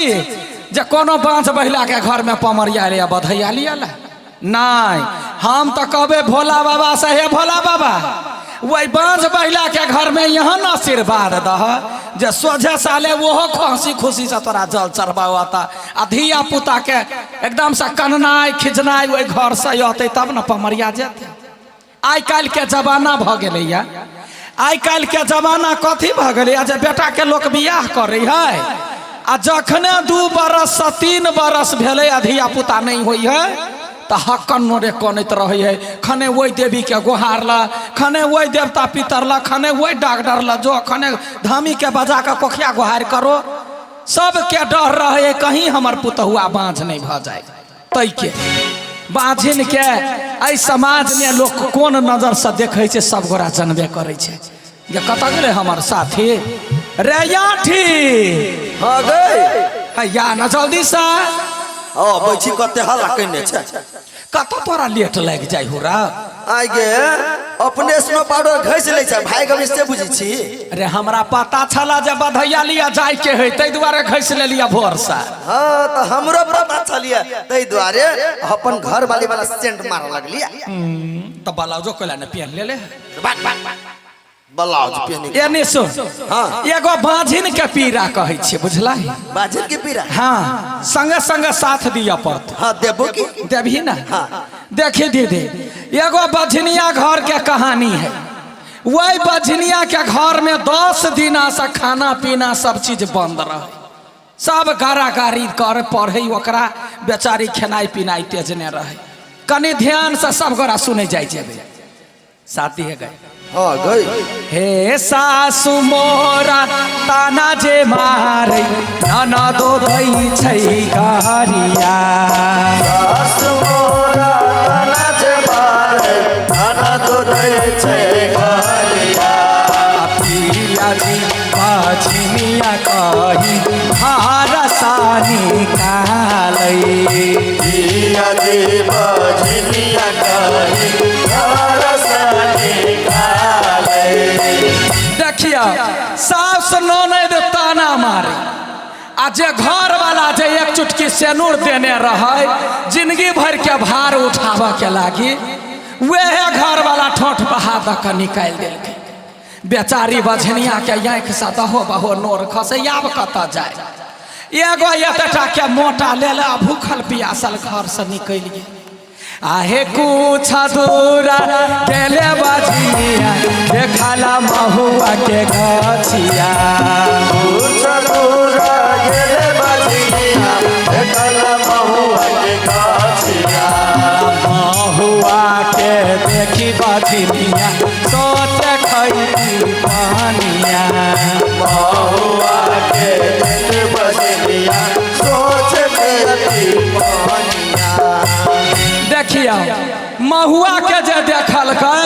जे कोनो बाँझ बहिलाके घरमे पमरिया एलै आ बधैया लिअ ला नहि। हम तऽ कहबै भोला बाबा से, हे भोला बाबा, ओहि बाँझ बहिलाके घरमे एहन आशीर्वाद दह जे सोझे साले ओहो खुशी खुशीसँ तोरा जल चढ़बावता आ धिया पुताके एकदमसँ कननाइ खिजनाइ ओहि घरसँ अतै तब ने पमरिया जेतै। आइ काल्हिके जमाना भऽ गेलैए, आइ काल्हिके जमाना कथी भऽ गेलैए जे बेटाके लोक बियाह करै है आ जखने 2 बरससँ 3 बरस भेलै आ धिया पुता नहि होइ है तऽ हक्कन नोरे कनैत रहै है। खने ओहि देवीके गोहार ला, खने ओहि देवता पितर ला, खने ओहि डाक्टर ला जो, खने धामीके बजा कऽ कोखिया गोहार करो। सबके डर रहै है कहीं हमर पुतहुआ बाँझ नहि भऽ जाय। ताहिके बाझिनके एहि समाजमे लोक कोन नजरसँ देखै छै सब गोरा जनबे करै छै जे कतऽ गेलै हमर साथी रे याठी। हाँ गई या न जल्दीसँ। हाँ बैठी कते हल्ला केने छै। कतऽ तोरा लेट लागि जाइ हो रा? आइ गे अपने स्नो पाउडर घसि लै छै भाई गमे से बुझै छी। अरे हमरा पता छला जे बधैया लिया जाय के है ताहि दुआरे घसि लेलिया भोरसँ। हाँ तऽ हमरो पता छलियै ताहि दुआरे अपन घर वाली वाला सेंट मार लगलियै। तऽ ब्लाउजो कोला ने पहन लेले। ब्लाउज पहने एने सुन। हाँ। एगो बाझिन के पीड़ा कहै छियै बुझला? बाझिन के पीड़ा? हाँ, संगे संगे साथ दिअ पड़त। हाँ देबो की? देबही ना। हाँ। देखी दीदी, एगो बझनिया घर के कहानी है। वही बझनिया के घर में 10 दिना से खाना पीना सब चीज बंद रहे, सब गारा गारी कर पढ़े, ओकरा बेचारी खेनाइ पिनाइ तेजने रहे। कनि ध्यान से सब गोरा सुने जाय जेबै। साथी है गए। हाँ गई। हे सासु मोरा ताना जे मारे नाना दो दई छै गारिया। सासु मोरा ताना जे मारे नाना दो दई छै गारिया। पिया जी बाझिनिया कही हारसानी कालै। पिया जी बाझिनिया कही हारसानी कालै। देखिया सास ननैद ताना मारे आ जे घर वाला जे एक चुटकी सेनूर देने रहे जिंदगी भर के भार उठाबऽ के लागी वह घर वाला ठोठ बहा दऽ कऽ निकालि देलकै। बेचारी बझनिया के आँखि से दहो बहो नोर खसे, आब कतऽ जाय। एगो एतेटा के मोटा लेल आ भूखल पियासल घर से निकलि गेल। आहे कुछ दूरा गेले बझनिया देखला महुआ के गछिया। कुछ दूरा गेले बझनिया देखला महुआ के गछिया। महुआ के देखी बझनिया सोच खैती पानिया। महुआ के देख बझनिया सोच खैती पानिया। देखियौ महुआ के जे देखलकै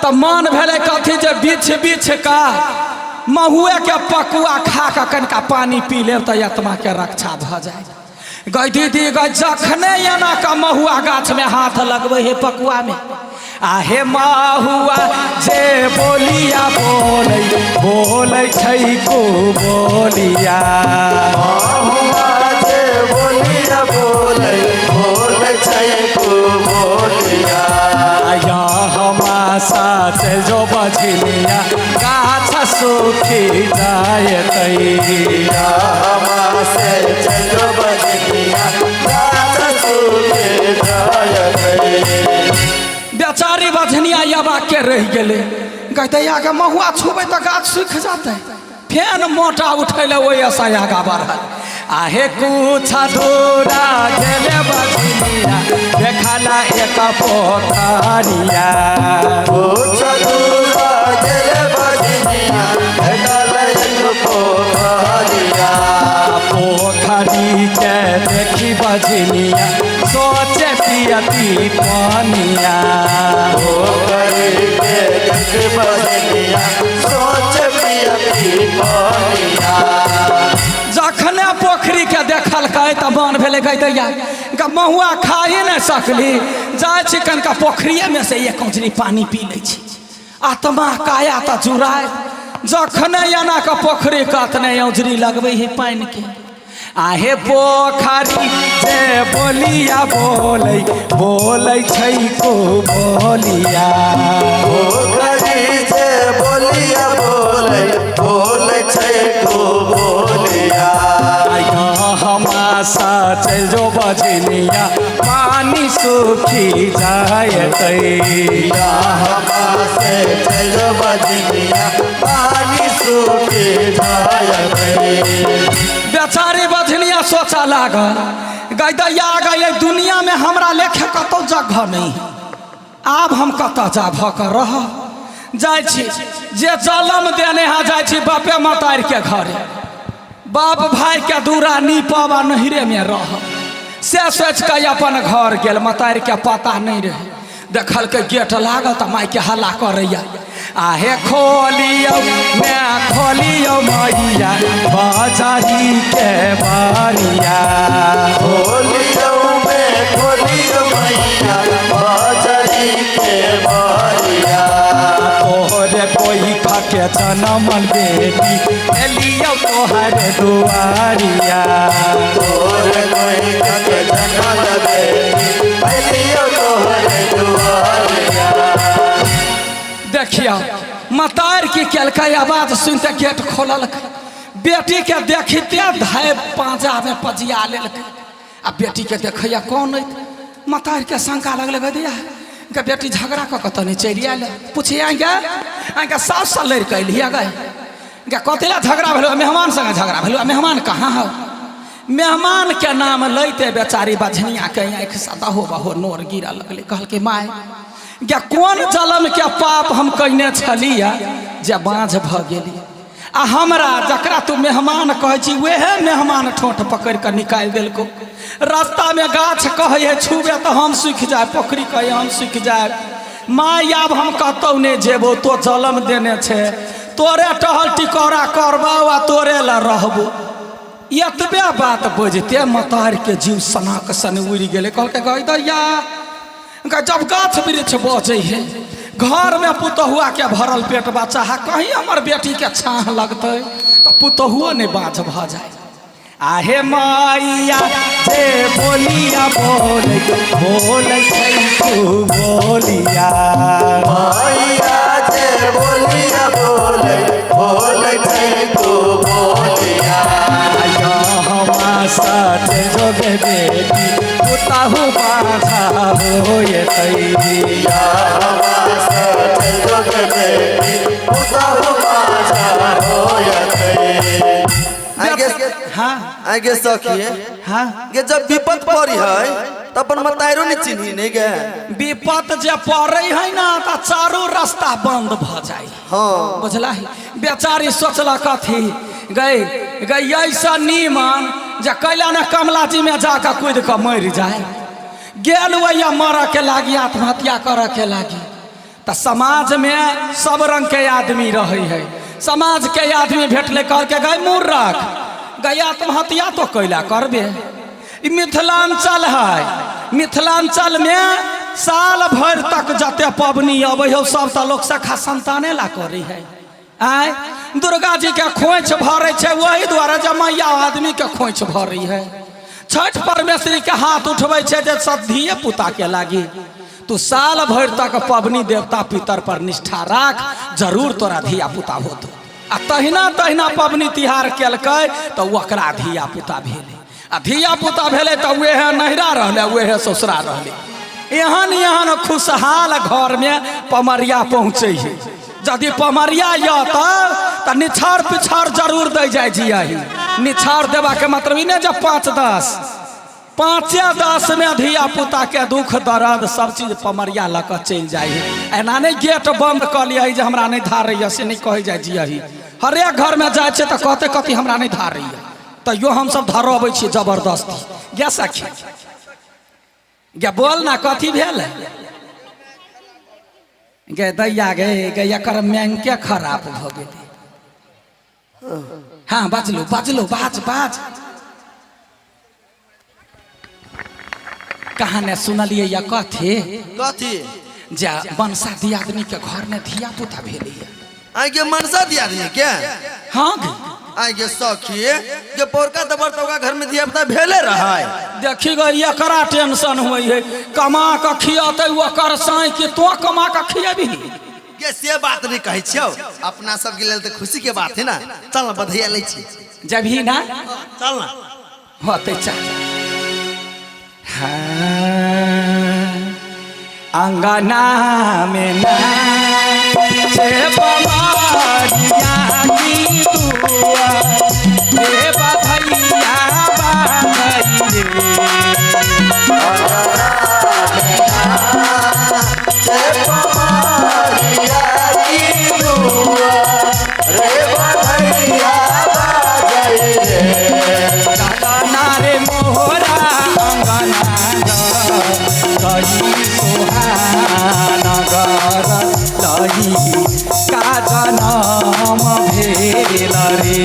तऽ मन भेलै कथी जे बिछ बिछ का महुए के पकुआ खा कऽ कनिका पानी पी लेब तऽ आत्मा के रक्षा भऽ जाय। गई दीदी गई जखने एना का महुआ गाछ में हाथ लगबै हे पकुआ में, आहे महुआ जे बोलिया बोलै बोलै छै को बोलिया। महुआ जे बोलिया बोलै बोलै छै को बोलिया। या हमासा से जो बझनिया गाछ सुखी जायतै। या हमासे जो बझनिया गाछ सुखी जायतै। बेचारी बझनिया यबा के रहि गेलै। कहते आगे महुआ छुबै तऽ गाछ सुखि जेतै। फेन मोटा उठैले ओहिसँ आगा बढ़ल। आहे कुछ दूरा गेले बझनिया देखला एक पोखरिया। कुछ दूरा गेले बझनिया देखला एक पोखरिया। पोखरी के देखी बझनिया सोचे पियती पानिया। पोखरी के देखी बझनिया सोचे पियती पानिया। जखने पोखरी के देखलकै तऽ मन भेलै गै दैया महुआ खा ही नहि सकली, जाइ छी कनिका पोखरिएमे से एक औंजरी पानी पी लै छी, आत्मा काया तऽ जुड़ाय। जखने एना कऽ पोखरी कात नहि औंजरी लगबै है पानि के, आहे पोखरी जे बोलिया बोलै बोलै छै को बोलिया। पोखरी जे बोलिया बोलै बोलै छै को बोलिया। हमासा चल जो बजनिया पानी सूखी जायतै। हमासे चल बजनिया पानी सूखी जायतै। बेचारी बजनिया सोचा लागल गई दैया गई दुनिया में हमरा लेखे कतौ जगह नहीं, आब हम कतऽ जा भऽ कऽ रह जाइ छी, जे जलम देने हा जाइ छी बापे मतार के घरे, बाप भाई के दूरा नीपब आ नहिरे में रह। से सोच के अपन घर गेल, मतार के पता नहीं रहे, देखलकै गेट लागल तऽ माय के हल्ला करैया, आहे खोलियौ मैं खोलियौ मैया बजारी के बारिया। खोलियौ मैं खोलियौ मैया बजारी के बारिया। तोहरे कोई खाके जनमल बेटी एलियौ तोहर दुआरिया। तोहरे कोई खाके जनमल बेटी एलियौ तोहर दुआरिया। देखियौ मतार की केलकै, आवाज सुनते गेट खोललकै, बेटी के देखिते धाय पाँजा में पजिया लेलकै। आ बेटी के देखैया कौन अइ, मतार के शंका लगलै गदिया के बेटी झगड़ा कऽ कऽ तनी चलि आयल। पुछिया गे अहाँके सास से लड़ि कऽ एलियै गे, गे कथी लए झगड़ा भेलो, मेहमान संगे झगड़ा भेलो, मेहमान कहाँ हौ। मेहमान के नाम लैते बेचारी बझनिया के आँखि से दहो बहो नोर गिरऽ लगलै। कहलकै माय गे कोन जलम के पाप हम कयने छलियै जे बाँझ भऽ गेली, आ हमरा जकरा तू मेहमान कहै छी वएह मेहमान ठोंठ पकड़ि कऽ निकालि देलकौ। रास्ता में गाछ कहै है छुबे तऽ हम सूखि जायब, पोखरि कहै हम सूखि जायब। माय आब हम कतौ नहि जेबौ, तो जलम देने छै, तोरे टहल टिकौरा करबौ आ तोरे लए रहबौ। एतबे बात बजिते मतार के जीव सनाक सन उड़ि गेलै। कहलकै गै दैया जब गाछ वृक्ष बजै है, घर में पुतहुआ के भरल पेट बच्चा है, कहीं हमर बेटी के छाह लगतै तऽ पुतहुओ नहि बाँझ भऽ जाय। आहे मैया जे बोलिया बोलै बोलै छै तू बोलिया। मैया जे बोलिया बोलै बोलै छै तू बोलिया। बेटी पुतहु बाँझा होयतै। हाँ आगे सखी हाँ गे जब विपत पड़ी है त अपन मताइरो नहीं चिन्ही नहीं गे। विपत जे पड़े है ना त चारू रास्ता बंद भ जाए। हाँ बुझला बेचारी सोचलक कथी गई गई ऐसा नीमन जे कैला ने कमला जी में जाकर कूद के मर जाए, गेल वही मर के लागी आत्महत्या कर के लागी। तो समाज में सब रंग के आदमी रहे है, समाज के आदमी भेटले कहलकै गई मूर्ख गई आत्महत्या तो कैला करबे। मिथिलांचल है, मिथिलांचल में साल भर तक जते पबनी अबै है सब तो लोग सखा संताने ला करे है। आय दुर्गा जी के खोइछ भरे छै वही द्वारा जे मैया आदमी के खोइछ भरे है। छठ परमेश्वरी के हाथ उठबै छै जे सब धिये पुता के लागी। तू साल भर तक पबनी देवता पितर पर निष्ठा राख, जरूर तोरा धिया पुता होतो। आ तहिना तहिना पबनी तिहार केलकै तऽ ओकरा धिया पुता भेलै, आ धिया पुता भेलै तऽ वएह नहिरा रहलै वएह ससुरा रहलै। एहन एहन खुशहाल घर में पमरिया पहुँचै है। यदि पमरिया यऽ तऽ निछार पिछार जरूर दै जाइ छी। निछार देबाके मतलब ई नहि जे 5 10 5 10 में धिया पुता के दुख दर्द सब चीज पमरिया लऽ कऽ चलि जाइ है। एना नहि गेट बंद कऽ लिअ जे हमरा नहि धारैया से नहि कहै जाइ छी। हरेक घरमे जाइ छियै तऽ कहतै कथी हमरा नहि धारैया, तैयो हमसब धरबै छियै जबरदस्ती। गे सखी गे बोल ना कथी भेल गे दैया गे गे एकर मैंके खराब भऽ गेलै। हाँ बाजलो बाजलो बाज बाज। कहाँ ने सुनलियै या कथी कथी जे मनसा दियादनी के घर में धिया पुता भेलैया। आइ के मनसा दियादनी के? हाँ गे। आइ गे सखी जे पौरका दबर तो ओकरा घर में धिया पुता भेले रहै। देखी गई एकरा टेंशन हुई है, कमा के खियते ओकर साई कि तो कमा के खियबी। गे से बात नहीं कहै छियौ, अपना सब के लेल तऽ खुशी के बात है ना। चल ना बधैया लै छी। जबही ना चल ना होते चल। हाँ, अंगना में नाचे पमारिया की दुआ रे बधैया बाधैये। अंगना रे मोहरा अंगना गई सुहान गर लई का जनम भेल रे।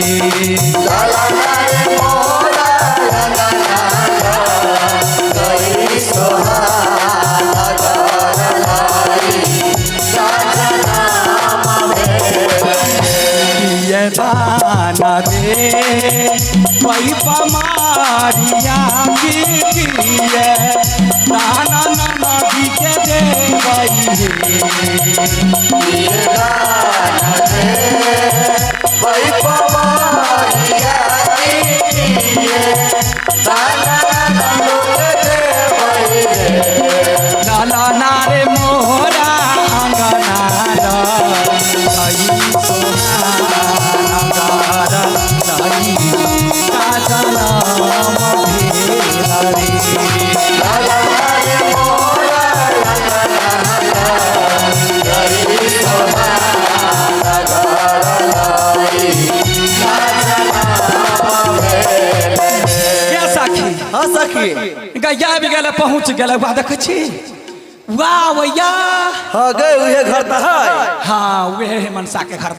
ये दाना दे वही पमारिया की किए दाना नदी के दे लाला नारे मोहरा अंगना हाँ सखी गैया आबि गेलै पहुँच गेलै। वाह देखै छी वाह भैया। हाँ गए उहे घर तऽ है। हाँ उहे है मनसा के घर।